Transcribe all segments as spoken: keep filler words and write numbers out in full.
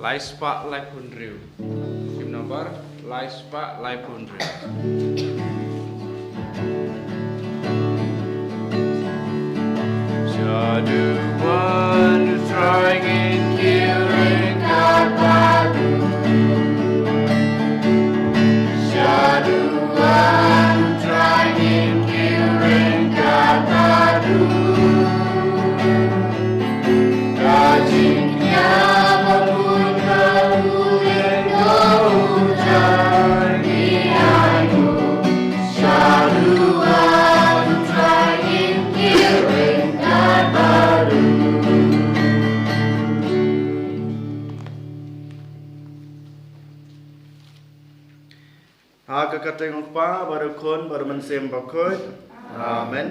Lai spah laiphew hynriew. Hymn number lai spah laiphew hynriew. Shaduwan u Trai ngin kiew ryngkat bad u. Shaduwan u Trai ngin kiew ryngkat bad u. Ka jingkñia babun ka u lyngdoh u Trai, ngi ainguh. Shaduwan u Trai ngin kiew ryngkat bad u. Ha ka kyrteng u Kpa bad u Khun bad u Mynsiem Bakhuid. Amen.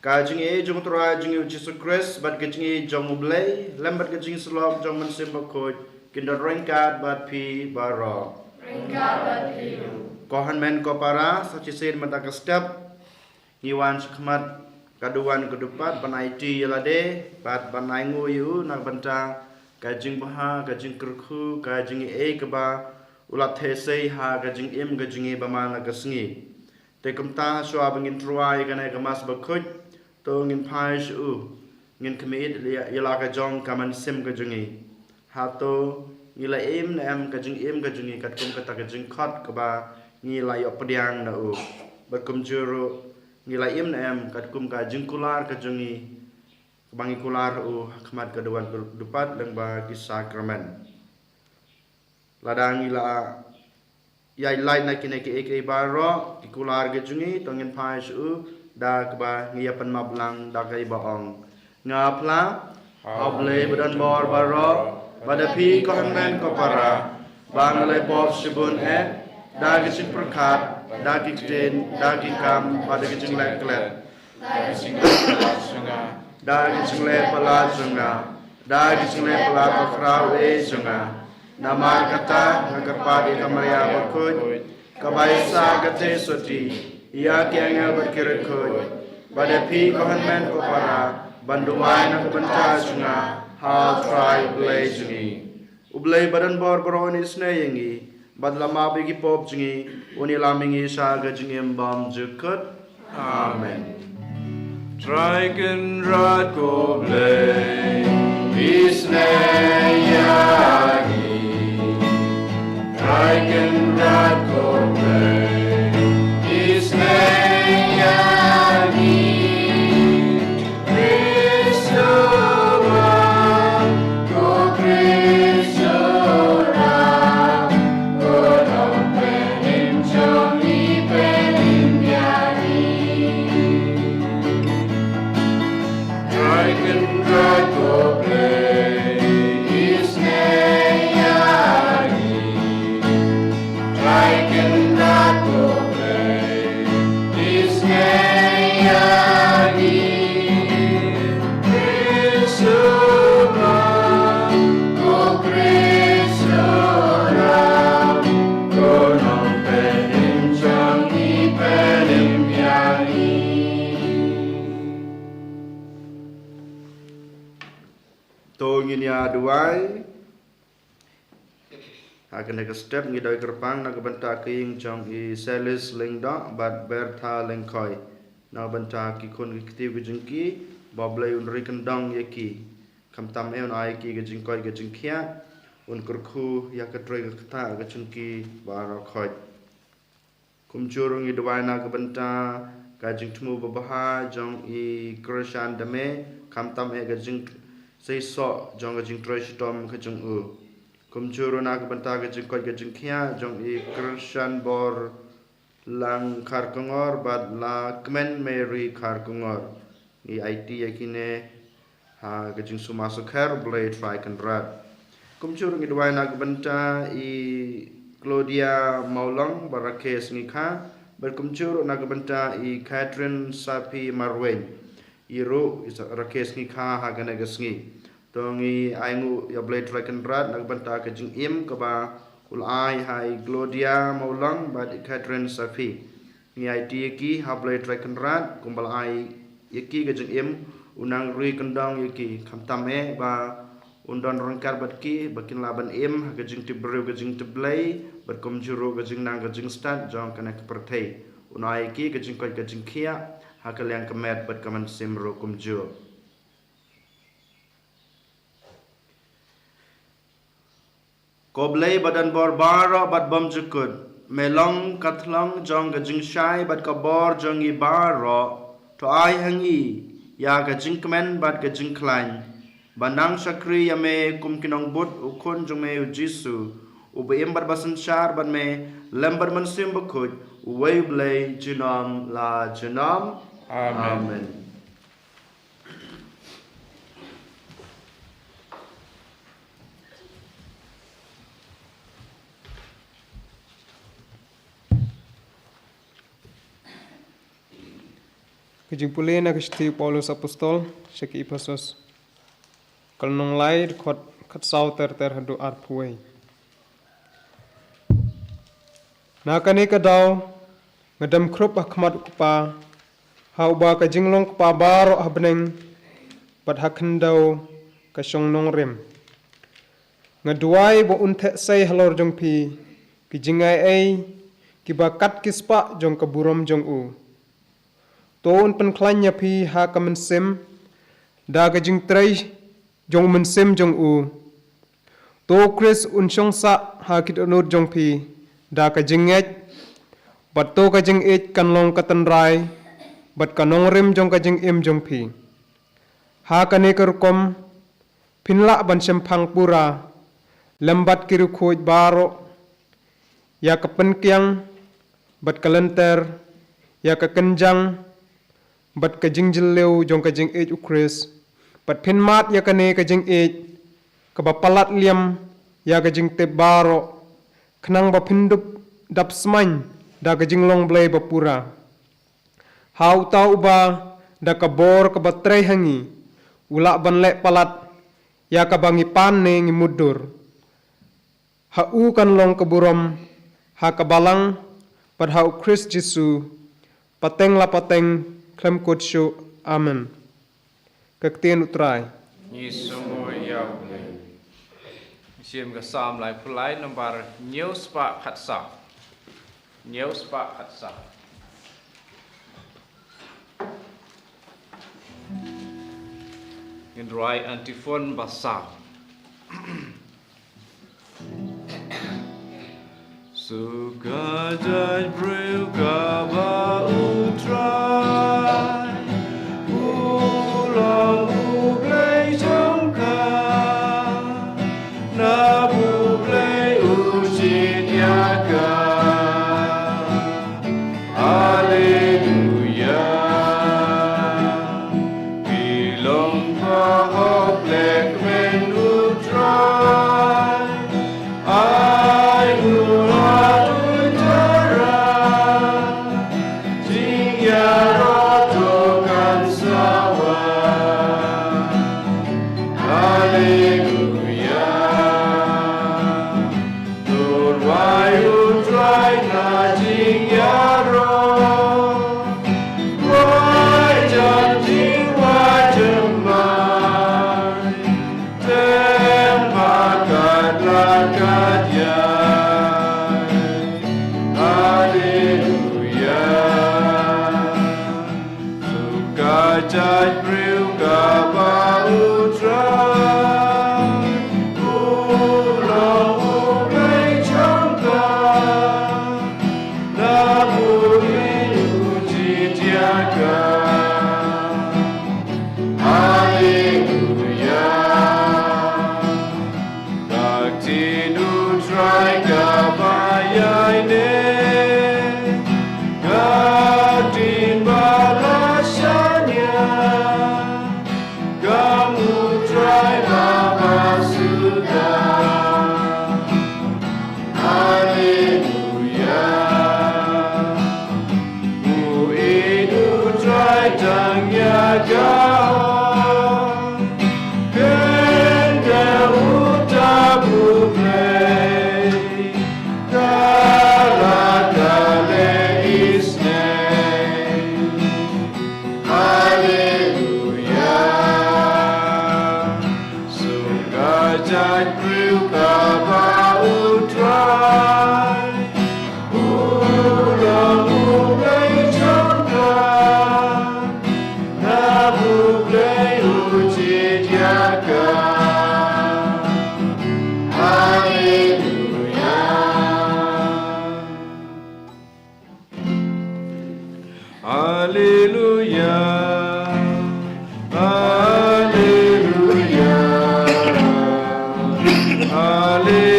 Ka jingïeit jong u Trai jong ngi u Jisu Khrist bad ka jingïeit jong u Blei lem bad ka jingïasyllok jong u Mynsiem Bakhuid kin don ryngkat bad phi baroh. Ryngkat bad phi ruh. Ko hynmen ko para, sa shisien mynta ka step ngi wan sha khmat ka duwan ka dupat ban aiti ïa lade bad ban ainguh ïa u na ka bynta ka jingbha, ka jingkyrkhu, ka jingïeit kaba u la theh sei ha ka jingim ka jong ngi ba man la ka sngi. Te kumta, shuwa ba ngin tyrwa ïa kane ka Mass bakhuid, to ngin phai sha u, ngin khmih ïa la ka jong ka mynsiem ka jong ngi. Hato ngi la im ne em ka jingim ka jong ngi katkum kata ka jingkhot kaba ngi la ïoh pdiang na u? Bad kumjuh ruh, ngi la im ne em katkum ka jingkular ka jong ngi kaba ngi kular u ha khmat ka duwan ka dupat lyngba ki sakramen? Lada ngi la ïaid lait na kine kiei kiei baroh, ki kular ki jong ngi, to ngin phai sha u da kaba ngi ïa pynmap lang da kaba ong: Nga phla ha U Blei badonbor baroh, bad da phi ko hynmen ko para, ba nga la pop shibun eh, da ki jingpyrkhat, da ki ktien, da ki kam, bad da ki jingleh klet. Da ki jingleh palat jong nga, da ki jingleh palat bakhraw eh jong nga. Namar kata nga kyrpad ïa ka Maria bakhuid, kaba ïaisah ka theisotti, ïa ki angel bad ki riewkhuid, bad ïa phi ko hynmen ko para, ban duwai na ka bynta jong nga ha U Trai Blei jong ngi. U Blei badonbor baroh un isynei ïa ngi, bad la map ïa ki pop jong ngi, un ïalam ïa ngi sha ka jingim bymjukut. Amen. Trai Kynrad ko Blei, isynei ïa ngi. Trai Kynrad ko Blei, isynei ïa ngi. Khrist u wan, ko Khrist u wan, ko Nongpynim jong ngi, pynim ïa ngi. Trai Kynrad ko Blei, isynei ïa ngi. Trai Kynrad ko Blei, isynei ïa ngi. Khrist u wan, ko Khrist u wan, ko Nongpynim jong ngi, pynim ïa ngi. To ngin ïa duwai. Ha kane ka step ngi dei kyrpang na ka bynta ka ïing jong i Selis Lyngdoh bad Bertha Lyngkhoi. Na ka bynta ki khun ki kti ki jong ki, ba U Blei un ri kyndong ïa ki. Khamtam eh un ai ki ka jingkoit ka jingkhiah, un kyrkhu ïa ka trei ka ktah ka jong ki baroh khoit. Kumjuh ruh ngi duwai na ka bynta ka jingthmu babha jong i Krishan Dame, khamtam eh ka jingseisoh jong ka jingtrei shitom ka jong u. Kumjuh ruh na ka bynta ka jingkoit ka jingkhiah jong i Krishan Bor Lang Kharkongor bad la Kmen Mary Kharkongor. Ngi aiti ïa kine ha ka jingsumar sukher. Blei Trai Kynrad. Kumjuh ruh ngi duwai na ka bynta i Claudia Mawlong bad Rakesh Ngikha, bad kumjuh ruh na ka bynta i Catherine Sapi Marwein, i ruh i Rakesh Ngikha ha kane ka sngi. To ngi ainguh ïa U Blei Trai Kynrad na ka bynta ka jingim kaba u la ai ha i Claudia Mawlong bad i Catherine Sapi. Ngi aiti ïa ki ha U Blei Trai Kynrad, kumba la ai ïa ki ka jingim, u nang ri kyndong ïa ki, khamtam eh ba Un don ryngkat bad ki, ba kin lah ban im ha ka jingtip briew ka jingtip Blei, bad kumjuh ruh ka jingnang ka jingstad jong kane ka pyrthei. Un ai ïa ki ka jingkoit ka jingkhiah ha ka liang ka met bad ka mynsiem ruh kumjuh. Ko Blei ba don bor baroh bad bymjukut, me long ka thlong jong ka jingshai bad ka bor jong ngi baroh, to ai ha ngi ïa ka jingkmen bad ka jingkhlaiñ, ba nang shakri ïa me kum ki nongbud u Khun jong me u Jisu, uba im bad ba synshar bad me lem bad Mynsiem Bakhuid, uwei u Blei junom la junom. Amen. Amen. Ka jingpule na ka shithi u Paulus Apostol sha ki Ephesos. Ka lynnong lai, dkhot khatsaw ter ter haduh arphew wei. Na kane ka daw nga dem khrup ha khmat u Kpa, ha uba ka jinglong kpa baroh ha bneng bad ha khyndew ka shong nongrim. Nga duwai ba un theh sei halor jong phi ki jingai ei kiba kat ki spah jong ka burom jong u. To un pynkhlaiñ ïa phi ha ka mynsiem da ka jingtrei jong u Mynsiem jong u. To u Khrist un shong sah ha ki dohnud jong phi da ka jingngeit, bad to ka jingïeit kan long ka tynrai bad ka nongrim jong ka jingim jong phi. Ha kane ka rukom phin lah ban shemphang pura lem bad ki riewkhuid baroh, ïa ka pynkiang bad ka lynter, ïa ka kynjang bad ka jingjylliew jong ka jingïeit u Khrist. Bad phin mad ïa kane ka jingïeit kaba palat liam ïa ka jingtip baroh, khnang ba phin dup dap smain da ka jinglong Blei ba pura. Ha uta uba da ka bor kaba trei ha ngi u lah ban leh palat ïa kaba ngi pan ne ngi mutdur. Ha u kan long ka burom ha ka balang bad ha u Khrist Jisu, pateng la pateng khlem kut shuh. Amen. Ka ktien u Trai. Ngi sngewbha ïa u Blei. Shim ka Salm laiphew lai, nambar hynñiew spah khatsaw. Hynñiew spah khatsaw. Ngin rwai antiphon ba saw. Suka jait briew kaba u Trai u long u Blei jong ka. Na U Blei u jied ïa ka. Haleluya. Phi long ba hok leh kmen U Trai. Ai nguh ha u Trai. Jingïaroh to kan sa wan. Haleluya. To rwai U Trai na jingïaroh. Rwai jan jingwai jingmai. Tang ba kat la kat ïa. Haleluya. Suka jait briew kaba u Trai u long u Blei jong ka. Na U Blei u jied ïa ka. Haleluya. Ka ktien U Trai kaba ïaineh, ka ktien ba la shaniah, ka mut U Trai baba suda. Haleluya. Mut U Trai tang ïa ka. Kynda uta U Blei ka la ka leh isynei. Haleluya. Sngewbha Haleluya, haleluya, haleluya.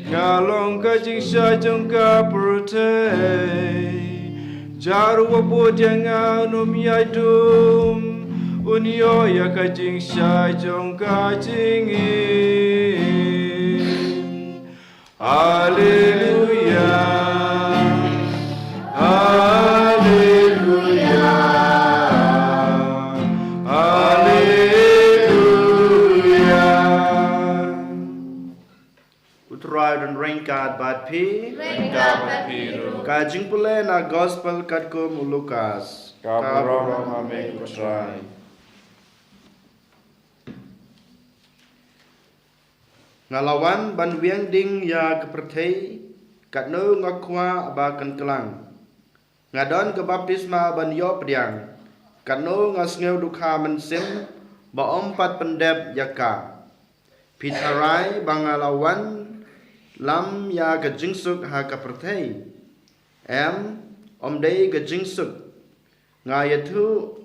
Nga long ka jingshai jong ka pyrthei. Jar wa bud ïa nga, un ym ïai dum, un ïoh ïa ka jingshai jong ka jingim. Haleluya, haleluya, haleluya. U Trai un ryngkat bad phi. Ryngkat bad phi ruh. Ka jingpule na gospel katkum u Lukas. Ka burom ha me ko Trai. Nga la wan ban wiang ding ïa ka pyrthei, katno nga kwah ba kan klang. Nga don ka baptisma ban ïoh pdiang, katno nga sngew dukha mynsiem, ba ym pat pyndep ïa ka. Phi tharai ba nga la wan lam ïa ka jingsuk ha ka pyrthei? Em, ym dei ka jingsuk. Nga ïathuh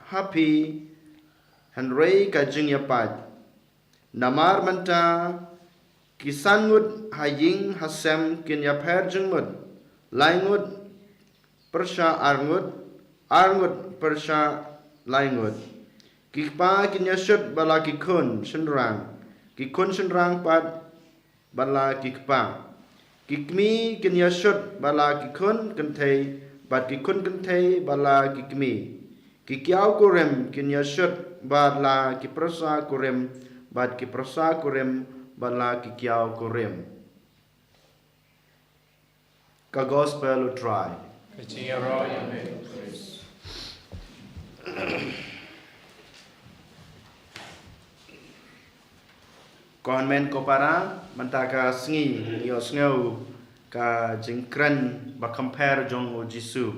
ha phi, hynrei ka jingïapait. Namar mynta ki san ngut ha ïing ha sem kin ïapher jingmut, lai ngut pyrshah ar ngut, ar ngut pyrshah lai ngut. Ki kpa kin ïashut bad la ki khun shynrang, ki khun shynrang pat bad la ki kpa. Ki kmie kin ïashut bad la ki khun kynthei, bad ki khun kynthei bad la ki kmie. Ki kiaw kurim kin ïashut bad la ki pyrsa kurim, bad ki pyrsa kurim bad la ki kiaw kurim. Ka gospel u Trai. Ka jingïaroh ïa me, Khrist. Ko hynmen ko para, mynta ka sngi ngi ïohsngew ka jingkren ba kham pher jong u Jisu.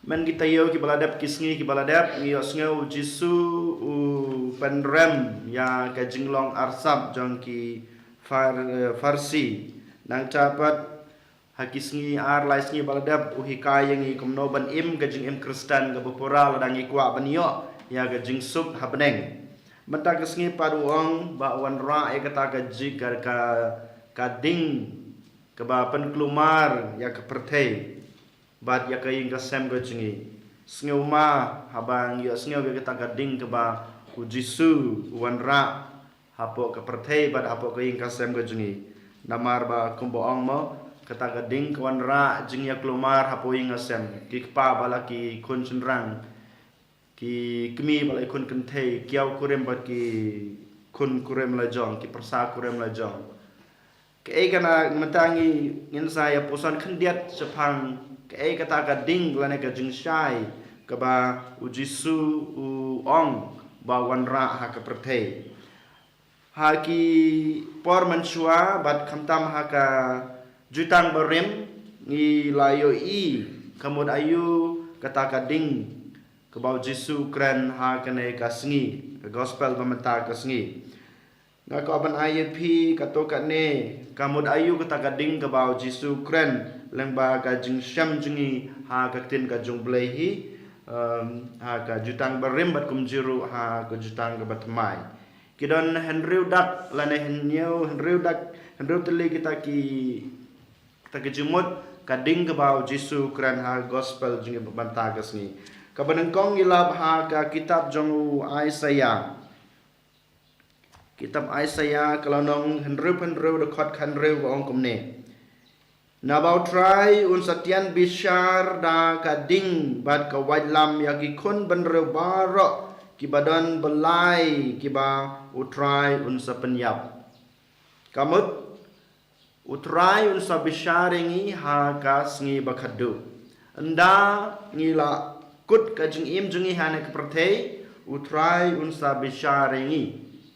Mynta ki taïew kiba la dep, ki sngi kiba la dep, ngi ïohsngew u Jisu u pynrem ïa ka jinglong arsap jong ki Phar-, eh, Pharisi. Nangta pat ha ki sngi ar lai sngi ba la dep, u hikai ïa ngi kumno ban im ka jingim Khristan kaba pura lada ngi kwah ban ïoh ïa ka jingsuk ha bneng. Mynta ka sngi pat u ong ba u wanrah ïa kata ka ji-, ka, ka, ka ding kaba pynkulmar ïa ka pyrthei bad ïa ka ïing ka sem ka jong ngi. Sngewma haba ngi ïohsngew ïa kata ka ding kaba u Jisu u wanrah hapoh ka pyrthei bad hapoh ka ïing ka sem ka jong ngi. Namar ba kumba ong mo, kata ka ding ka wanrah jingïakulmar hapoh ïing ka sem. Ki kpa bad la ki khun shynrang, ki kmie bad la ki khun kynthei, kiaw kurim bad ki khun kurim lajong, ki pyrsa kurim lajong. Kaei kane mynta ngi, ngin sa ïa puson khyndiat shaphang kaei kata ka ding lane ka jingshai kaba u Jisu u ong ba wanrah ha ka pyrthei. Ha ki por mynshuwa bad khamtam ha ka Jutang Barim ngi la ïohi ka mut aïu kata ka ding kaba u Jisu u kren ha kane ka sngi, ka gospel ba mynta ka sngi. Nga kwah ban ai ïa phi kato kane, ka mut aïu kata ka ding kaba u Jisu u kren lyngba ka jingshem jong ngi ha ka ktien ka jong u Blei hi, em, ha ka Jutang Barim bad kumjuh ruh ha ka Jutang kaba thymmai. Ki don hynriew dak lane hynñiew, hynriew dak, hynriew tylli kita ki, kita ki jingmut ka ding kaba u Jisu u kren ha gospel jong ngi ba mynta ka sngi. Kaba nyngkong ngi lap ha ka kitab jong u Isaiah. Kitab Isaiah ka lynnong hynriew phew hynriew, dkhot khathynriew, ka ong kumne: Naba u Trai un sa tian bishar da ka ding bad ka waitlam ïa ki khun bynriew baroh kiba don byllai kiba u Trai un sa pynïap. Ka mut, u Trai un sa bishar ïa ngi ha ka sngi ba khatduh. Ynda ngi la kut ka jingim jong ngi ha kane ka pyrthei, u Trai un sa bishar ïa ngi.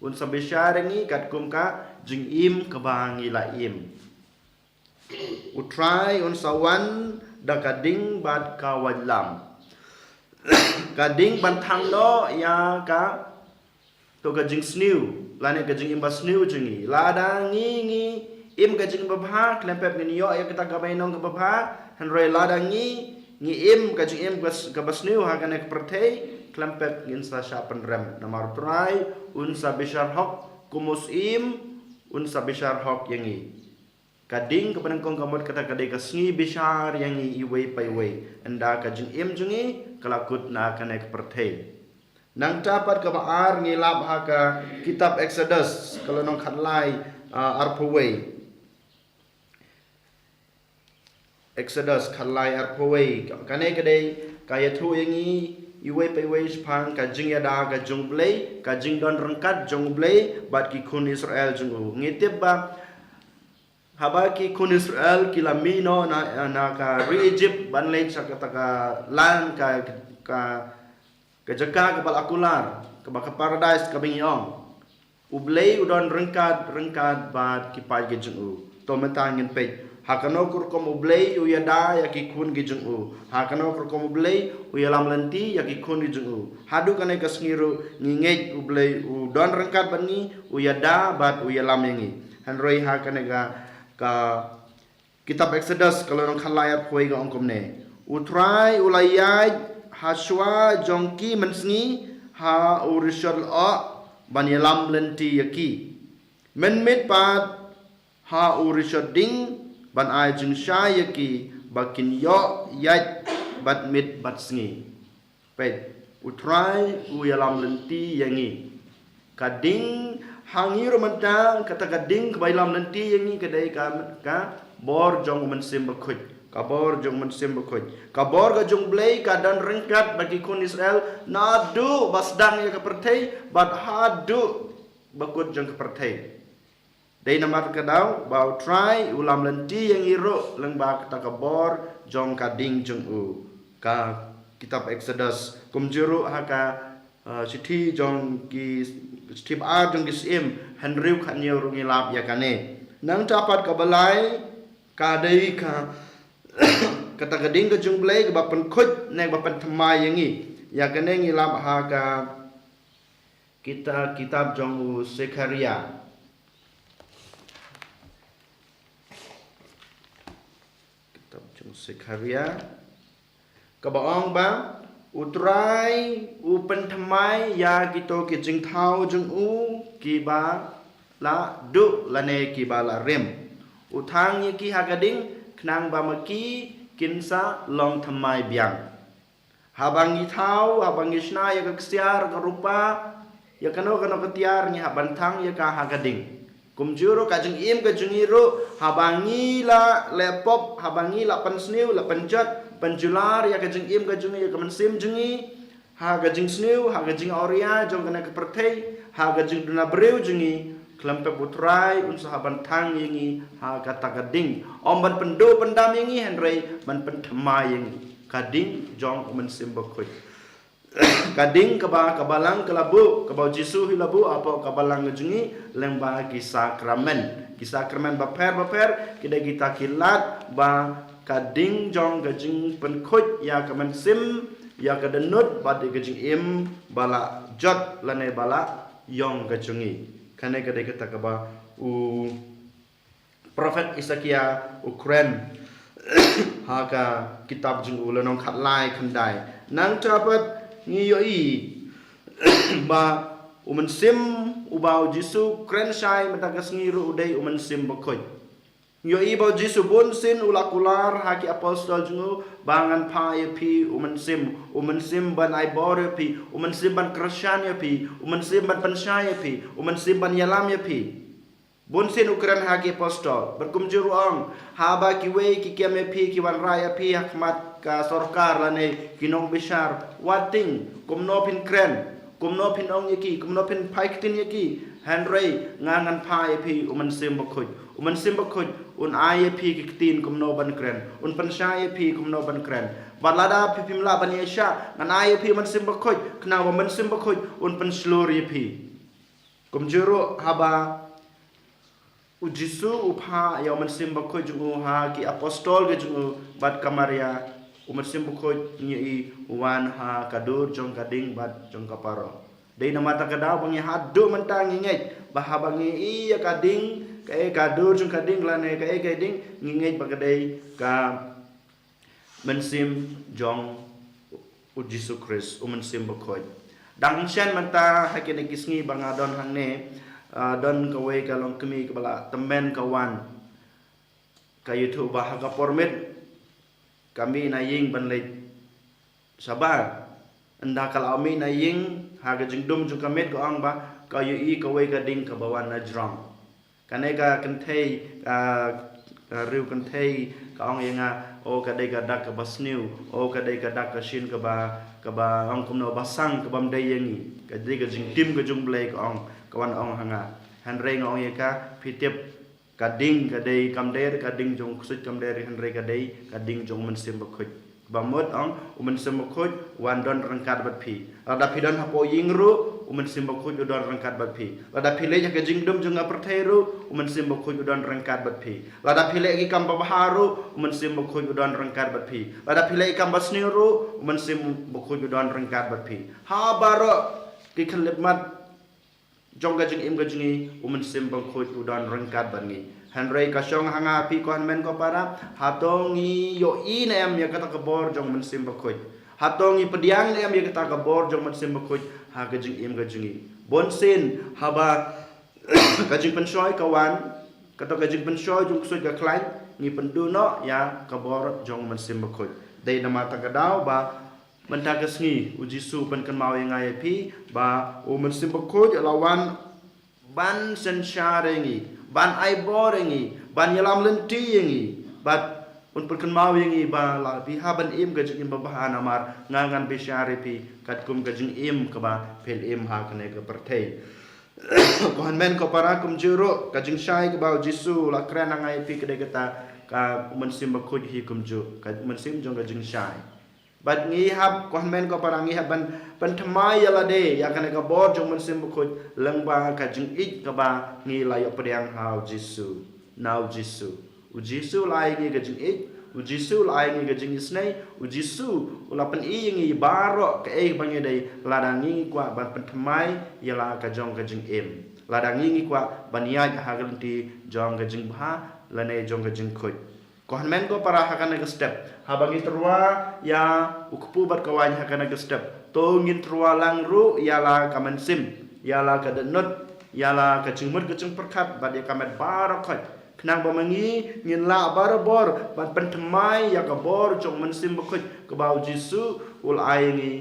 Un sa bishar ïa ngi katkum ka jingim kaba ngi la im. U Trai un sa wan da ka ding bad ka waitlam. Ka ding ban thang noh ïa ka, to, ka jingsniew lane ka jingim ba sniew jong ngi. Lada ngi, ngi im ka jingbabha, khlem pep ngin ïoh ïa kata ka bainong ka babha. Hynrei lada ngi, ngi im ka jingim ka bas-, ka basniew ha kane ka pyrthei, khlem pep ngin sa shah pynrem. Namar U Trai un sa bishar hok, kum u syiem un sa bishar hok ïa ngi. Ka ding kaba nyngkong ka mut kata ka dei ka sngi bishar ïa ngi iwei pa iwei. Ynda ka jingim jong ngi ka la kut na kane ka pyrthei. Nangta pat kaba ar ngi lap ha ka kitab Exodus, ka lynnong khatlai, ah, arphew wei. Exodus khatlai arphew wei. Kane ka dei ka ïathuh ïa ngi iwei pa iwei shaphang ka jingïada ka jong U Blei, ka jingdon ryngkat jong U Blei bad ki khun Israel jong u. Ngi tip ba haba ki khun Israel ki la mih noh na, na ka ri Egypt ban leit sha kata ka land ka, ka, ka jaka kaba la kular, kaba ka paradise kaba ngi ong. U Blei u don ryngkat, ryngkat bad ki paid ki jong u. To mynta ngin peit ha kano ka rukom U Blei u ïada ïa ki khun ki jong u. Ha kano ka rukom U Blei u ïalam lynti ïa ki khun ki jong u. Haduh kane ka sngi ruh ngi ngeit U Blei u don ryngkat bad ngi, u ïada bad u ïalam ïa ngi. Hynrei ha kane ka, ka kitab Exodus ka lynnong khatlai arphew wei ka ong kumne: U Trai u la ïaid ha shuwa jong ki mynsngi ha u rishot lyoh ban ïalam lynti ïa ki. Mynmiet pat ha u rishot ding ban ai jingshai ïa ki ba kin ïoh ïaid bad miet bad sngi. Peit, U Trai u ïalam lynti ïa ngi. Ka ding ha ngi ruh mynta, kata ka ding kaba ïalam lynti ïa ngi ka dei ka, ka bor jong U Mynsiem Bakhuid. Ka bor jong U Mynsiem Bakhuid. Ka bor ka jong U Blei ka don ryngkat bad ki khun Israel naduh ba sdang ïa ka pyrthei bad haduh ba kut jong ka pyrthei. Dei namar kata ka daw ba U Trai u lam lynti ïa ngi ruh lyngba kata ka bor jong ka ding jong u. Ka kitab Exodus, kumjuh ruh ha ka, uh, shithi jong ki, shithi ba ar jong ki Syiem, hynriew khathynñiew ruh ngi lap ïa kane. Nangta pat kaba lai ka dei ka, kata ka ding ka jong U Blei kaba pynkhuid ne kaba pynthymmai ïa ngi. Ïa kane ngi lap ha ka kita-, kitab jong u Sekharia. Kitab jong u Sekharia. Kaba ong ba U Trai u pynthymmai ïa kito ki jingthaw jong u kiba la duh lane kiba la rim. U thang ïa ki ha ka ding khnang ba ma ki kin sa long thymmai biang. Haba ngi thaw, haba ngi shna ïa ka ksiar, ka rupa, ïa kano kano ka tiar ngi hap ban thang ïa ka ha ka ding. Kumjuh ruh ka jingim ka jong ngi ruh, haba ngi la leh pop, haba ngi la pynsniew, la pynjot, pynjular ïa ka jingim ka jong ngi, ïa ka mynsiem jong ngi ha ka jingsniew, ha ka jingawria jong kane ka pyrthei, ha ka jingduna briew jong ngi, khlem pep U Trai un sa hap ban thang ïa ngi ha kata ka ding. Ym ban pynduh pyndam ïa ngi hynrei ban pynthymmai ïa ngi. Ka ding jong U Mynsiem Bakhuid. Ka ding kaba ka balang ka la buh, kaba U Jisu hi la buh hapoh ka balang ka jong ngi lyngba ki sakramen. Ki sakramen bapher bapher ki dei kita ki lad ba ka ding jong ka jingpynkhuid ïa ka mynsiem, ïa ka dohnud bad ïa ka jingim ba la jot lane ba la ïong ka jong ngi. Kane ka dei kata kaba u Prophet Isakia u kren ha ka kitab jong u, lynnong khatlai khyndai. Nangta pat ngi ïohi ba u mynsiem uba U Jisu kren shai mynta ka sngi ruh u dei U Mynsiem Bakhuid. Ngi ïohi ba U Jisu bunsien u la kular ha ki apostol jong u ba ngan phah ïa phi U Mynsiem, U Mynsiem ban ai bor ïa phi, U Mynsiem ban kyrshan ïa phi, U Mynsiem ban pynshai ïa phi, U Mynsiem ban ïalam ïa phi. Bunsien u kren ha ki apostol, bad kumjuh ruh u ong, haba kiwei ki kem ïa phi, ki wanrah ïa phi ha khmat ka sorkar lane ki nongbishar, wat tieng kumno phin kren, kumno phin ong ïa ki, kumno phin phai ktien ïa ki. Hynrei nga ngan phah ïa phi U Mynsiem Bakhuid. U Mynsiem Bakhuid un ai ïa phi ki ktien kumno ban kren, un pynshai ïa phi kumno ban kren. Bad lada phi phim lah ban ïaishah, ngan ai ïa phi U Mynsiem Bakhuid, khnang ba U Mynsiem Bakhuid un pynshlur ïa phi. Kumjuh ruh haba U Jisu u phah ïa U Mynsiem Bakhuid jong u ha ki apostol ki jong u bad ka Maria, U Mynsiem Bakhuid ngi ïohi u wan ha ka dur jong ka ding bad jong ka parong. Dei namar kata ka daw ba ngi haduh mynta ngi ngeit ba haba ngi ïohi ïa ka ding Kaei ka dur jong ka ding lane kaei ka ding, ngi ngeit ba ka dei ka mynsiem jong u Jisu Khrist, u Mynsiem Bakhuid. Dang shen mynta ha kine ki sngi ba nga don hangne, ah, don kawei ka longkmie kaba la tymmen ka wan. Ka ïathuh ba ha ka por miet ka mih na ïing ban leit shabar. Ynda ka la mih na ïing, ha ka jingdum jong ka miet ka ong ba ka ïohi kawei ka ding kaba wan na jrong. Kane ka kynthei, ka, ka riew kynthei ka ong ïa nga, o ka dei ka dak kaba sniew, o ka dei ka dak ka shin kaba, kaba ong kumno, ba sang, kaba ym dei ïa ngi. Ka dei ka jingtim ka jong U Blei, ka ong, ka wan ong ha nga. Hynrei nga ong ïa ka, phi tip, ka ding ka dei, kam dei ka ding jong u ksuid, kam dei, hynrei ka dei ka ding jong u Mynsiem Bakhuid. Ba mut ong, u Mynsiem Bakhuid u wan don ryngkat bad phi. Lada phi don hapoh ïing ruh, u Mynsiem Bakhuid u don ryngkat bad phi. Lada phi leit ha ka jingdum jong ka pyrthei ruh, u Mynsiem Bakhuid u don ryngkat bad phi. Lada phi leh ki kam babha ruh, u Mynsiem Bakhuid u don ryngkat bad phi. Lada phi leh ki kam basniew ruh, u Mynsiem Bakhuid u don ryngkat bad phi. Ha baroh ki khyllipmat jong ka jingim ka jong ngi, u Mynsiem Bakhuid u don ryngkat bad ngi. Hynrei ka shong ha nga ha phi, ko hynmen ko para, hato ngi ïohi ne em ïa kata ka bor jong u Mynsiem Bakhuid? Hato ngi pdiang ne em ïa kata ka bor jong u Mynsiem Bakhuid ha ka jingim ka jong ngi? Bunsien haba ka jingpynshoi ka wan, kata ka jingpynshoi jong u ksuid ka khlaiñ, ngi pynduh noh ïa ka bor jong u Mynsiem Bakhuid. Dei namar kata ka daw ba mynta ka sngi u Jisu u pynkynmaw ïa nga ïa phi ba u Mynsiem Bakhuid u la wan ban synshar ïa ngi, ban ai bor ïa ngi, ban ïalam lynti ïa ngi. Bad un pynkynmaw ïa ngi ba lada phi hap ban im ka jingim babha, namar nga ngan bishar ïa phi katkum ka jingim kaba phi la im ha kane ka pyrthei. Ko hynmen ko para, kumjuh ruh ka jingshai kaba u Jisu u la kren ha nga ïa phi ka dei kata ka Mynsiem Bakhuid hi kumjuh, ka mynsiem jong ka jingshai. Bad ngi hap, ko hynmen ko para, ngi hap ban pynthymmai ïa lade ïa kane ka bor jong u Mynsiem Bakhuid lyngba ka jingïeit kaba ngi la ïoh pdiang ha u Jisu, na u Jisu. U Jisu u la ai ngi ka jingïeit, u Jisu u la ai ngi ka jingisynei, u Jisu u la pyni ïa ngi baroh kaei ba ngi dei, lada ngi kwah ban pynthymmai ïa la ka jong ka jingim, lada ngi kwah ban ïaid ha ka lynti jong ka jingbha lane jong ka jingkhuid. Ko hynmen ko para, ha kane ka step, haba ngi tyrwa ïa u kpu bad ka waiñ ha kane ka step, to ngin tyrwa lang ruh ïa la ka mynsiem, ïa la ka dohnud, ïa la ka jingmut ka jingpyrkhat bad ïa ka met baroh khoit, khnang ba ma ngi ngin lah barabor ban pynthymmai ïa ka bor jong u Mynsiem Bakhuid kaba u Jisu u la ai ngi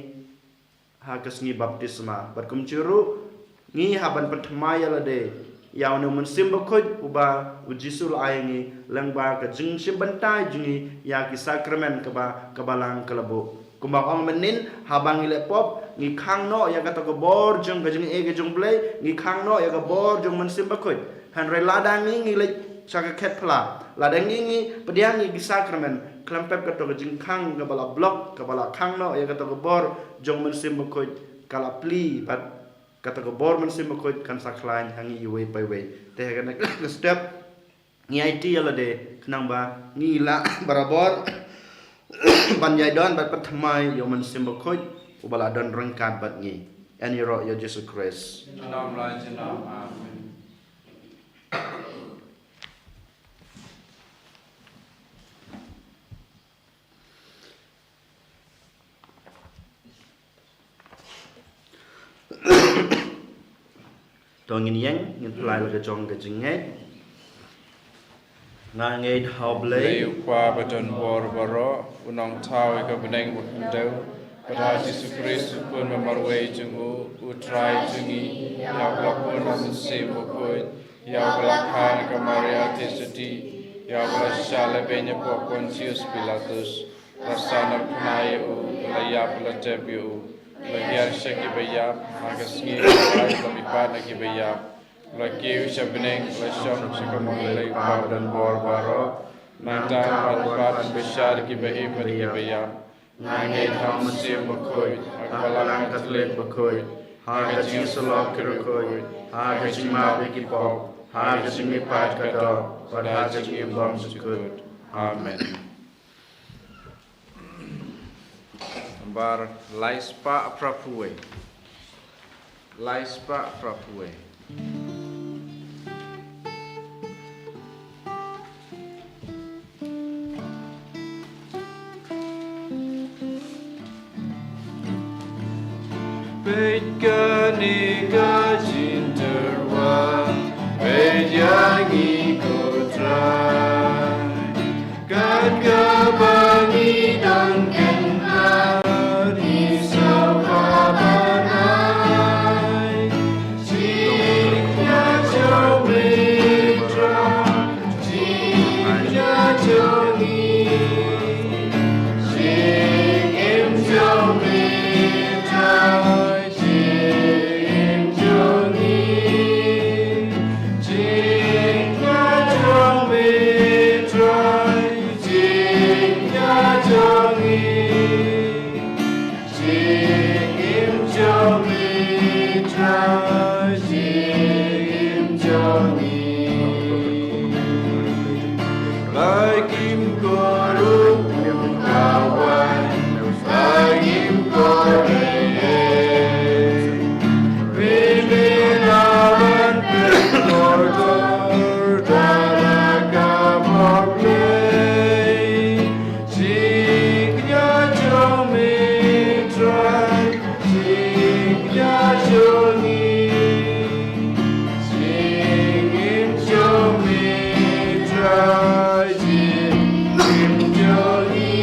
ha ka sngi baptisma. Bad kumjuh ruh ngi hap ban pynthymmai ïa lade ïa une u Mynsiem Bakhuid uba u Jisu u la ai ngi lyngba ka jingshim bynta jong ngi ïa ki sakramen kaba, kaba lang ka la buh. Kumba ong mynnin, haba ngi leh pop, ngi khang noh ïa kata ka bor jong ka jingaiei ka jong u Blei, ngi khang noh ïa ka bor jong u Mynsiem Bakhuid. Hynrei lada ngi, ngi leit sha ka khet pla, lada ngi, ngi pdiang ïa ki sakramen khlem pep, kata ka jingkhang kaba la block, kaba la khang noh ïa kata ka bor jong u Mynsiem Bakhuid ka la plie, bad kata ka bor Mynsiem Bakhuid kan sa khlaiñ ha ngi iwei pa iwei. Te ha kane ka step ngi aiti ïa lade khnang ba ngi lah barabor ban ïai don bad pynthymmai ïa u Mynsiem Bakhuid uba la don ryngkat bad ngi. Ïaroh ïa u Jisu Khrist. Junom la junom. Amen. To ngin ïeng, ngin pynlait la ka jong ka jingngeit. Nga ngeit ha U Blei, Blei u Kpa badonbor baroh, u nongthaw ïa ka bneng bad ka khyndew, bad ha Jisu Khrist u Khun ba marwei jong u, u Trai jong ngi, ïa uba la pun ha u Mynsiem Bakhuid, ïa uba la kha na ka Maria Theisotti, ïa uba la shisha lehbeiñ hapoh Pontius Pilatus, la sahnarphna ïa u, la ïap, la tep ïa u, la hiar sha kiba ïap, ha ka sngi kaba lai la mihpat na kiba ïap, la kiew sha bneng, la shong sha ka mon U Blei u Kpa badonbor baroh. Nangta un wan pat ban bishar ïa kiba im bad kiba ïap. Nga ngeit ha u Mynsiem Bakhuid, ha ka Balang Katholik bakhuid, ha ka jingïasyllok ki riewkhuid, ha ka jingmap ïa ki pop, ha ka jingmihpat ka doh, bad ha ka jingim bymjukut. Amen. Nambar lai spah phra phew wei. Lai spah phra phew wei. Peit kane ka jingtyrwa, peit ïa ngi ko Trai. Kat kaba ngi don kynta, ngi sngewbha ban ai. Jingkñia jong me Trai, jingkñia jong ngi. Jingim jong me Trai, jingim jong ngi. Jingkñia jong me Trai, jingkñia jong ngi. Jingim jong me Trai, jingim jong ngi. Ba ngim kordor kawei, ba ngim kordor ei. Ri me la ban pynkordor, da la ka bok lei. Jingkñia jong me Trai, jingkñia jong ngi. Jingim jong me Trai, jingim jong ngi.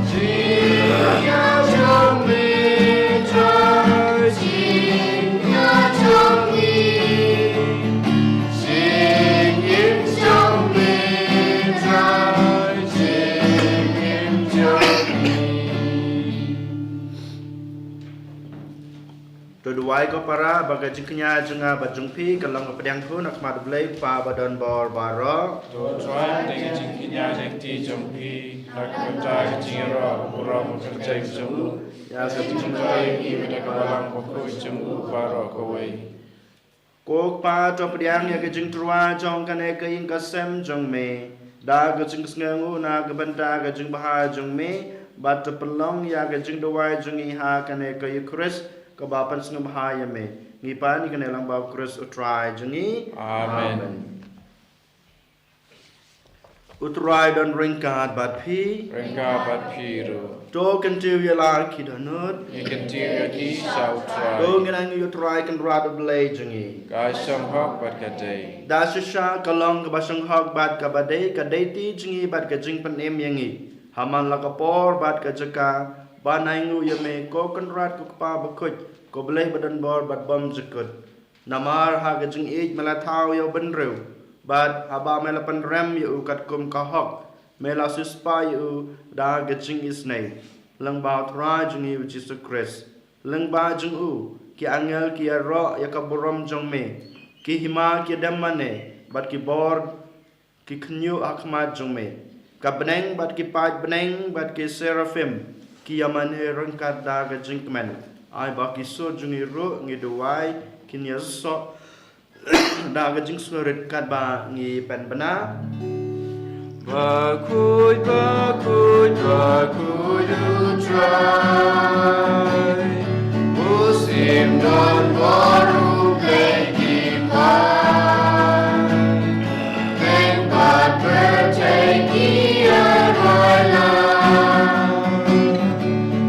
Jingkñia jong me Trai, jingkñia jong ngi. Jingim jong me Trai, jingim jong ngi. To duwai ko para ba ka jingkñia jong nga bad jong phi ka long ka pdiang khun ha khmat U Blei Kpa ba don bor baroh. To Trai, da ka jingkñia jong phi, na ka bynta ka jingïaroh burom kyrteng jong u, ïa ka jingkyrkhu ïa ngi bad ïa ka balang bakhuid jong u baroh kawei. Ko Kpa, to pdiang ïa ka jingtyrwa jong kane ka ïing ka sem jong me da ka jingsngewnguh na ka bynta ka jingbha jong me, bad to pynlong ïa ka jingduwai jong ngi ha kane ka Eukharist kaba pynsngewbha ïa me. Ngi pan ïa kane lang bad U Khrist U Trai jong ngi. Amen. Amen. U Trai don ryngkat bad phi. Ryngkat bad phi ruh. To kyntiew ïa la ki dohnud. Ngi kyntiew ïa ki sha U Trai. To ngin ainguh ïa U Trai Kynrad U Blei jong ngi. Ka shong hok bad ka dei. Da shisha ka long kaba shong hok bad kaba dei, ka dei ti jong ngi bad ka jingpynim ïa ngi. Ha man la ka por bad ka jaka, ban ainguh ïa me ko Kynrad ko Kpa bakhuid, ko Blei ba don bor bad bymjukut. Namar ha ka jingïeit me la thaw ïa u bynriew, bad haba me la pynrem ïa u katkum ka hok, me la siewspah ïa u da ka jingisynei, lyngba U Trai jong ngi U Jisu Khrist. Lyngba jong u, ki angel ki ïaroh ïa ka burom jong me, ki hima ki dem mane, bad ki bor ki khynñiuh ha khmat jong me. Ka bneng bad ki paid bneng bad ki seraphim ki ïa mane ryngkat da ka jingkmen. Ai ba ki sur jong ngi ruh ngi duwai kin ïa soh da ka jingsngewrit katba ngi pynbna. Bakhuid, bakhuid, bakhuid U Trai, u shim don bor, u Blei ki paid. Bneng bad pyrthei ki ïa roi lang.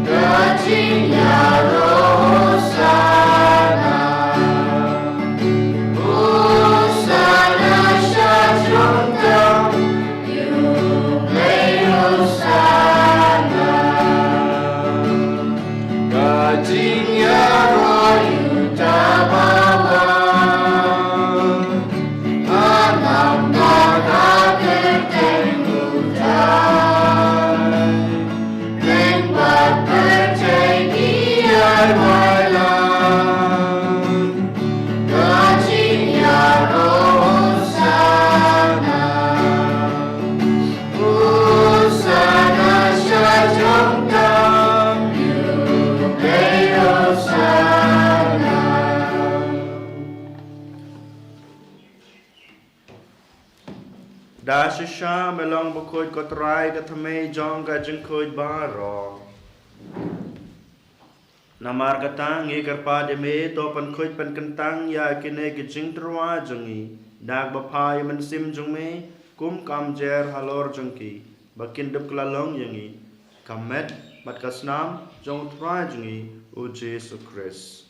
Ka jingïaroh Hosana. Hosana sha jrong tam. Ïa u Blei Hosana. Ka jingïaroh ïa uta ba wan. Ha namar ka kyrteng U Trai, bneng bad pyrthei ki ïa roi lang. Ka jingïaroh Hosana. Hosana sha jrong tam, ïa u Blei Hosana. Da shisha me long bakhuid ko Trai, ka thymmei jong ka jingkhuid baroh. Namar kata ngi kyrpad ïa me, to pynkhuid pynkyntang ïa kine ki jingtyrwa jong ngi da kaba phah ïa u Mynsiem jong me kum ka umjer halor jong ki, ba kin dup kylla long ïa ngi ka met bad ka snam jong U Trai jong ngi U Jisu Khrist.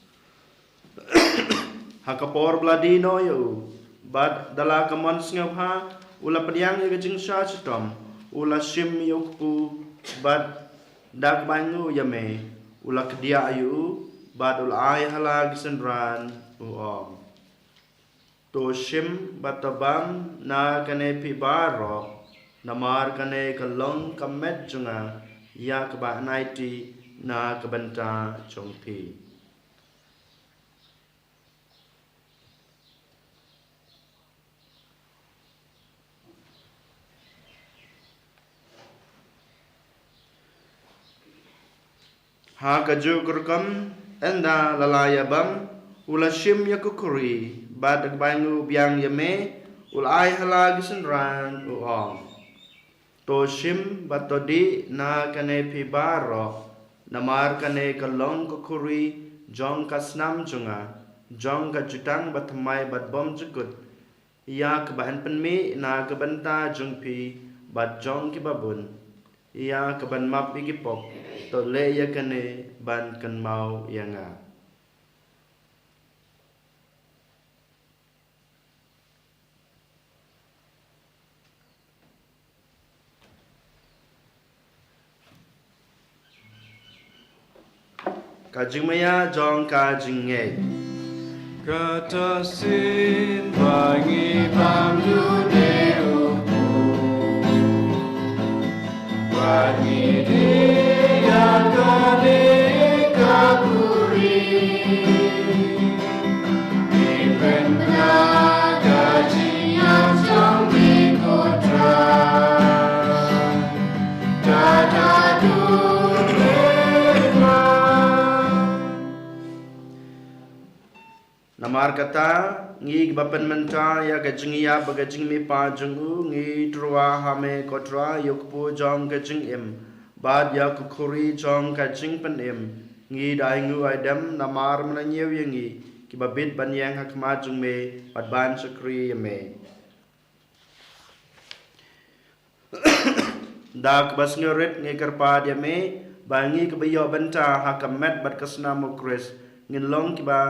Ha ka por ba la die noh ïa u, bad da la ka mon sngewbha, u la pdiang ïa ka jingshah shitom, u la shim ïa u kpu, bad da kaba ainguh ïa me, u la kdiah ïa u, bad u la ai ha la ki synran, u ong: To shim bad to bam na kane phi baroh, namar kane ka long ka met jong nga, ïa kaba yn aiti na ka bynta jong phi. Ha kajuh ka rukom, ynda la la ïa bam, u la shim ïa ka khuri, bad da kaba ainguh biang ïa me, u la ai ha la ki synran, u ong: To shim bad to dih na kane phi baroh, namar kane ka long ka khuri jong ka snam jong nga, jong ka jutang bathymmai bad bymjukut, ïa kaba yn pynmih na ka bynta jong phi bad jong kiba bun, ïa kaban map ïa ki pop. To leh ïa kane ban kynmaw ïa nga. Ka jingmaïa jong ka jingngeit. Kata shisien ba ngi bam dune u kpu, ba ngi dih ïa kane ka khuri. Ngi pynbna ka jingïap jong ngi, ko Trai. Namar kata, ngi kiba pynmynta ïa ka jingïap bad ka jingmihpat jong u, ngi tyrwa ha me ko Trai, ïa u kpu jong ka jingim bad ïa ka khuri jong ka jingpynim. Ngi da ainguh aidem namar me la ñiew ïa ngi kiba bit ban ïeng ha khmat jong me bad ban shakri ïa me. Da kaba sngewrit ngi kyrpad ïa me, ba ngi kiba ïoh bynta ha ka met bad ka snam u Khrist, ngin long kiba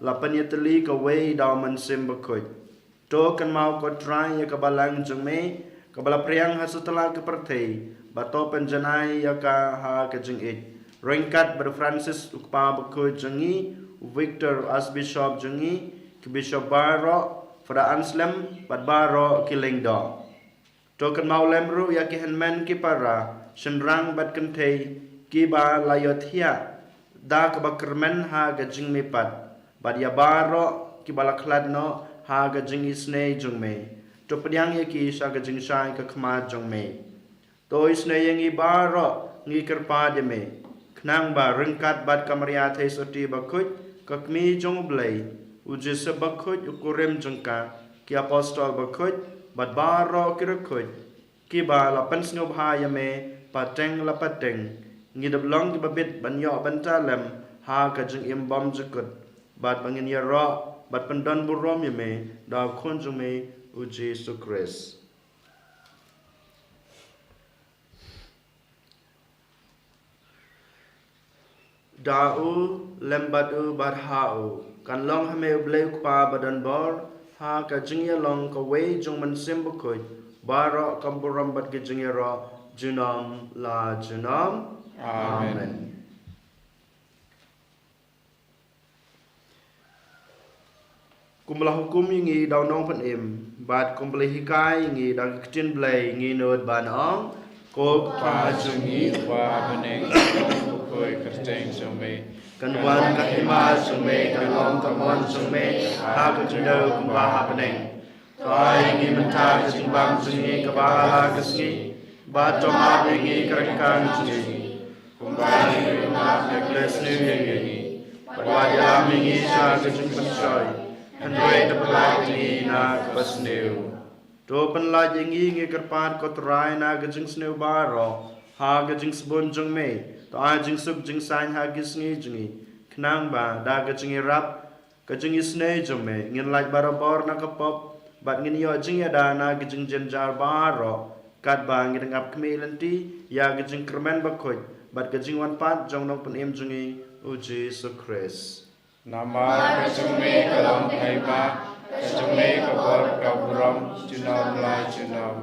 la pynïatylli kawei da u Mynsiem Bakhuid. To kynmaw ko Trai ïa ka balang jong me, kaba la phriang ha satlak ka pyrthei, bad to pynjanai ïa ka ha ka jingïeit, ryngkat bad u Francis u Kpa Bakhuid jong ngi, u Victor u Archbishop jong ngi, ki Bishop baroh, Father Anselm, bad baroh ki lyngdoh. To kynmaw lem ruh ïa ki hynmen ki para, shynrang bad kynthei, kiba la ïohthiah da kaba kyrmen ha ka jingmihpat, bad ïa baroh kiba la khlad noh ha ka jingisynei jong me. To pdiang ïa ki sha ka jingshai ka khmat jong me. To isynei ïa ngi baroh, ngi kyrpad ïa me, khnang ba ryngkat bad ka Maria Theisotti Bakhuid, ka Kmie jong u Blei, u Joseph Bakhuid u kurim jong ka, ki Apostol Bakhuid, bad baroh ki riewkhuid kiba la pynsngewbha ïa me pateng la pateng, ngi dep long kiba bit ban ïoh bynta lem ha ka jingim bymjukut, bad ba ngin ïaroh bad pyndonburom ïa me da u Khun jong me u Jisu Khrist. Da u, lem bad u, bad ha u, kan long ha me u Blei u Kpa badonbor, ha ka jingïalong kawei jong u Mynsiem Bakhuid, baroh ka burom bad ka jingïaroh, junom la junom. Amen. Amen. Kumba la hukum ïa ngi da u Nongpynim, bad kumba la hikai ïa ngi da ka ktien Blei, ngi nud ban ong: Ko Kpa jong ngi uba ha bneng, ka long kyrteng jong me. Kan wan ka hima jong me, kan long ka mon jong me, ha ka khyndew kumba ha bneng. To ai ïa ngi mynta ka jingbam jong ngi kaba ha la ka sngi, bad to map ïa ngi ka ryngkat jong ngi, kumba ngi ruh ngi map ïa ki ba sniew ïa ngi, bad wat ïalam ïa ngi sha ka jingpynshoi, hynrei to pynlait ïa ngi na kaba sniew. To pynlait ïa ngi, ngi kyrpad ko Trai, na ka jingsniew baroh, ha ka jingsbun jong me. To ai jingsuk jingsaiñ ha ki sngi jong ngi, khnang ba da ka jingïarap ka jingisynei jong me, ngin lait barabor na ka pop, bad ngin ïoh jingïada na ka jingjynjar baroh, katba ngi dang ap khmih lynti ïa ka jingkyrmen bakhuid bad ka jingwan pat jong u Nongpynim jong ngi, U Jisu Khrist. Namar ka jong me ka long ka hima, ka jong me ka bor ka burom, junom la junom.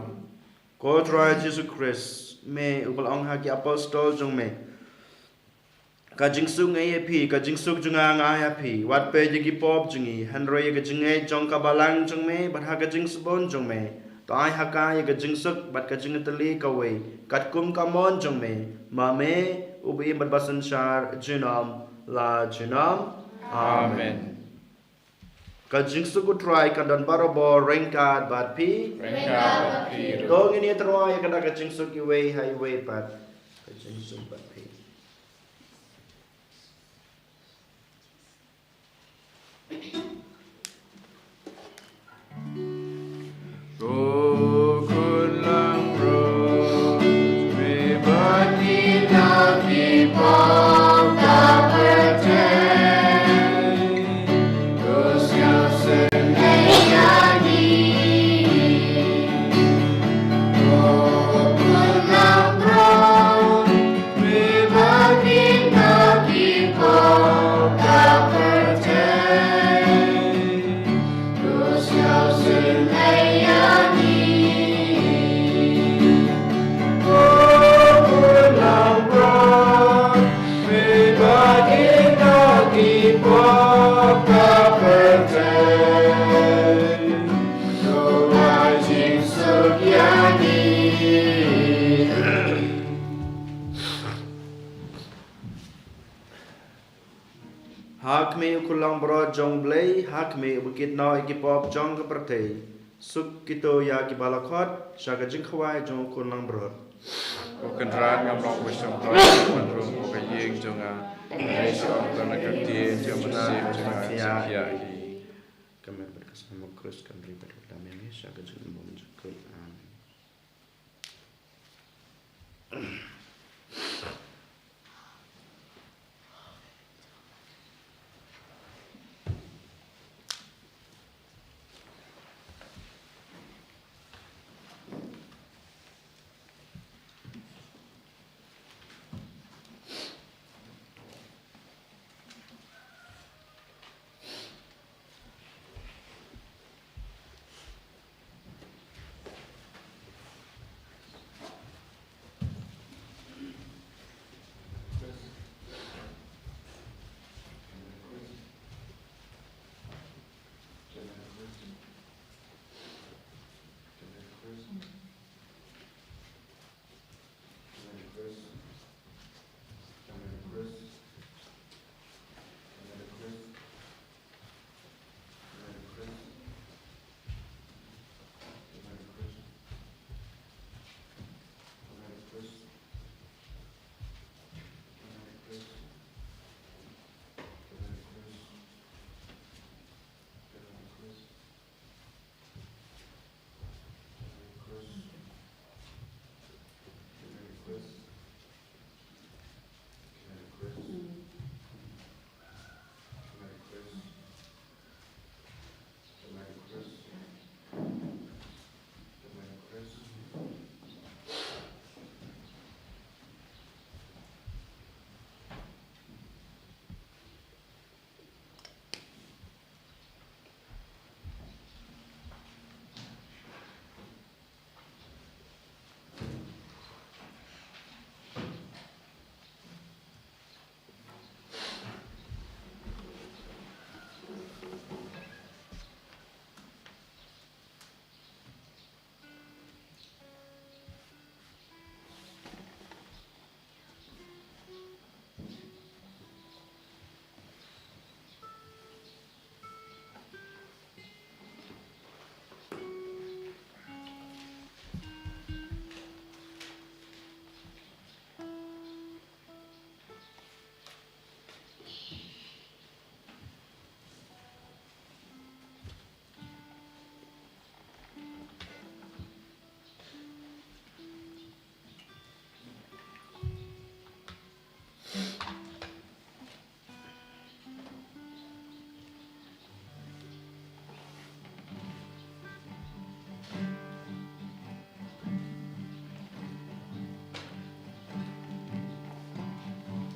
Ko Trai Jisu Khrist, me uba la ong ha ki apostol jong me, ka jingsuk nga ai ïa phi, ka jingsuk jong nga nga ai ïa phi. Wat peit ïa ki pop jong ngi, hynrei ïa ka jingngeit jong ka balang jong me bad ha ka jingsbun jong me, to ai ha ka ïa ka jingsuk bad ka jingtylli kawei, katkum ka mon jong me, ma me uba im bad ba synshar junom la junom. Amen. Amen. Ka jingsuk U Trai kan don barabor ryngkat bad phi. Ryngkat bad phi ruh. To ngin ïa tyrwa ïa kata ka jingsuk iwei ha iwei pat. Ka jingsuk bad phi. Ko Khun Langbrot, me bad kine ki pop ka pyrthei, to sngewsynei ïa ngi. Ko Khun Langbrot, me bad kine ki pop ka pyrthei, to sngewsynei ïa ngi. Ko Khun Langbrot, me bad kine ki pop ka pyrthei, to ai jingsuk ïa ngi. Ha khmih U Khun Langbrot jong U Blei, ha khmih uba kit noh ïa ki pop jong ka pyrthei, suk kito ïa kiba la khot sha ka jingkhawai jong U Khun Langbrot. Ko Kynrad, ngam long uba shong toi ban rung ha ka ïing jong nga, hynrei shu ong tang na ka ktien jong U Mynsiem jong nga, jingkhiah hi. Ka met bad ka snam U Khrist kan ri bad ka dam ïa ngi sha ka jingbymjukut. Amen.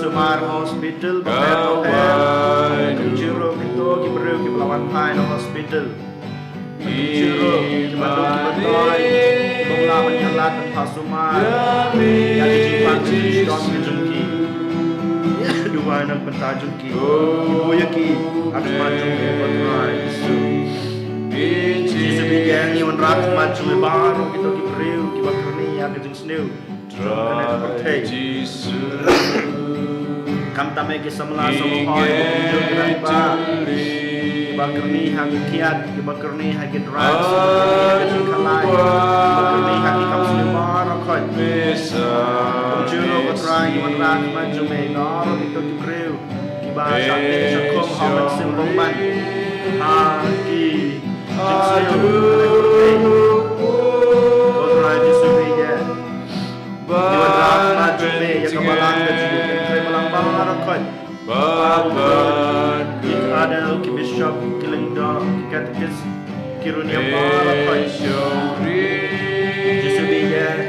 sumar hospital bapher bapher. Kumjuh ruh kito ki briew kiba la wan phai na hospital. Kumjuh ruh ki baduk ki batoi, kiba ym lah ban ïalad ban phah sumar ïa ki jingpang ki jingshitom ki jong ki. Duwai na ka bynta jong ki. Buh ïa ki ha khmat jong me, ko Trai Jisu. Jisu biang, ngi wanrah ha khmat jong me baroh kito ki briew kiba kyrni ïa ka jingsniew jong kane ka pyrthei. Khamtam ïa ki samla samla hoi, kiba kumjuh ki rangbah, kiba kyrni ha ki kiad, kiba kyrni ha ki drugs, kiba kyrni ha ki jingkhalai, kiba kyrni ha ki kam sniew baroh khoit. Kumjuh ruh, ko Trai, ngi wanrah ha khmat jong me baroh kito ki briew kiba shah teh shah khum ha u mynsiem bymman, ha ki jingsniew. Ko Trai Jisu biang, ngi wanrah ha khmat jong me ïa ka balang ka jong ngi, ki trai balang baroh khoit. Ki cardinal, ki bishop, ki lyngdoh, ki katekis, ki riewniam baroh khoit. Jisu biang,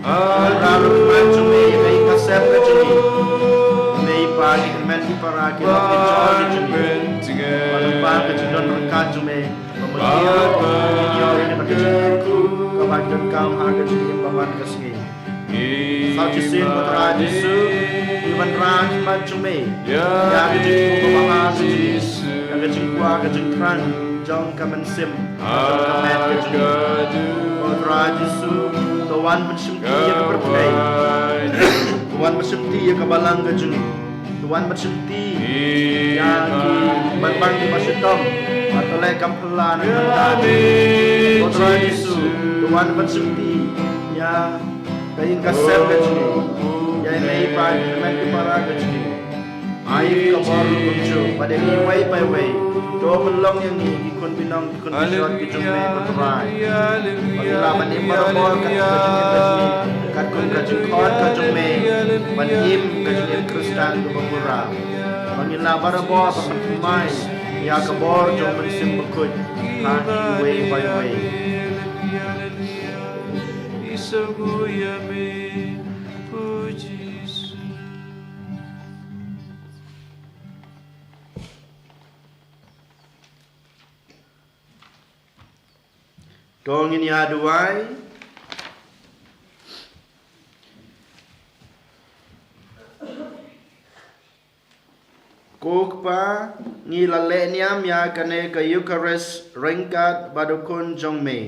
ngi wanrah ruh ha khmat jong me ïa ka ïing ka sem ka jong ngi. Mei Pa, ki kyrmen ki para, ki lok ki jor ki jong ngi. Ba lyngba ka jingdon ryngkat jong me, ba ma ki ruh kin ïoh ïa kata ka jingkyrkhu kaba ki donkam ha ka jingim ba man ka sngi. Sa shisien, ko Trai Jisu, ngi wanrah ha khmat jong me ïa ka jingkyrkhu kaba ha ka jingim, ïa ka jingkwah ka jingthrang jong ka mynsiem, jong ka met ka jong ngi. Ko Trai Jisu, to wan ban shimti ïa ka pyrthei. To wan ban shimti ïa ka balang ka jong ngi. To wan ban shimti ïa ki manbang kiba shitom, ba to leh kam phylla na ka bynta jong ngi. Ko Trai Jisu, to wan ban shimti ïa ka ïing ka sem ka jong ngi, ïa i mei i pa, i kyrmen i para ka Ai ka bor ruh kumjuh bad ïa ngi iwei pa iwei. To pynlong ïa ngi ki khun bynriew ki khun bynriew ki jong me, ko Trai. Ba ngin lah ban im barabor kat ka jingim ka jong me, katkum ka jingkhot ka jong me ban im ka jingim Khristan kaba pura. Ba ngin lah barabor ban pynthymmai ïa ka bor jong u Mynsiem Bakhuid ha ngi iwei pa iwei. To ngin ïa duwai. Ko Kpa, ngi la leh niam ïa kane ka Eucharist ryngkat bad u Khun jong me.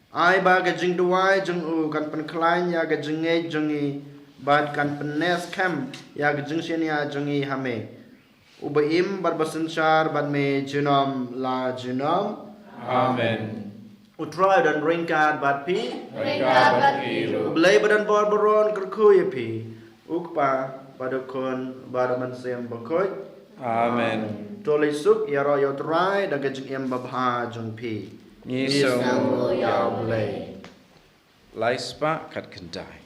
Ai ba ka jingduwai jong u kan pynkhlaiñ ïa ka jingngeit jong ngi bad kan pynskhem ïa ka jingshaniah jong ngi ha me, uba im bad ba synshar bad me junom la junom. Amen. U Trai un don ryngkat bad phi. Ryngkat bad phi ruh. U Blei ba don bor baroh un kyrkhu ïa phi, u Kpa bad u Khun bad u Mynsiem Bakhuid. Amen. To leit suk, ïaroh ïa u Trai da ka jingim babha jong phi. Ngi sngewnguh ïa u Blei. Lai spah khat khyndai.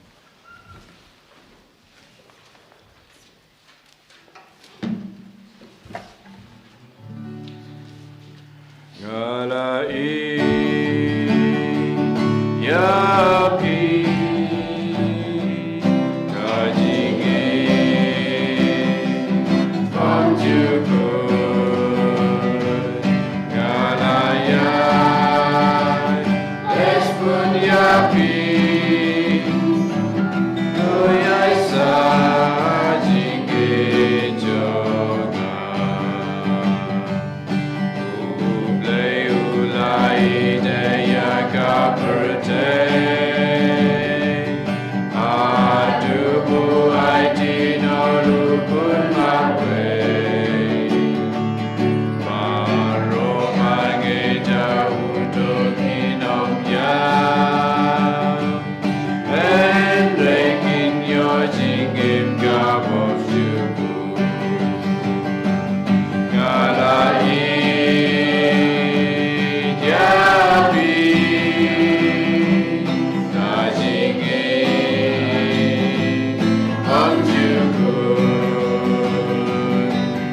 Nga la ïeit ïa phi, ka jingim bymjukut. Nga la ïaid leh bun ïa phi, to ïaid sa jingim jong nga. U Blei u la ïeit ïa ka pyrthei, haduh ba u aiti noh u Khun marwei. Baroh ba ngeit ïa u to kin ym ïap, hynrei kin ïoh jingim ka bymjukut. Nga la ïeit ïa phi, ka jingim bymjukut.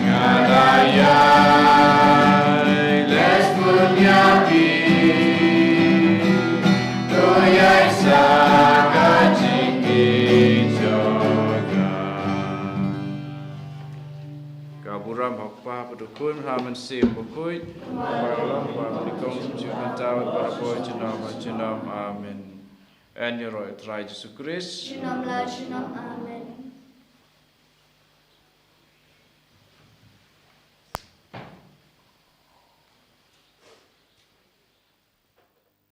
Nga la ïaid leh bun ïa phi, to ïaid sa ka jingim jong nga. Ka burom ha u Kpa bad u Khun bad u Mynsiem Bakhuid, kumba ka long, kumba ka nyngkong, kumjuh mynta bad barabor, junom junom. Amen. Yn ïaroh ïa u Trai Jisu Khrist. Junom la junom. Amen.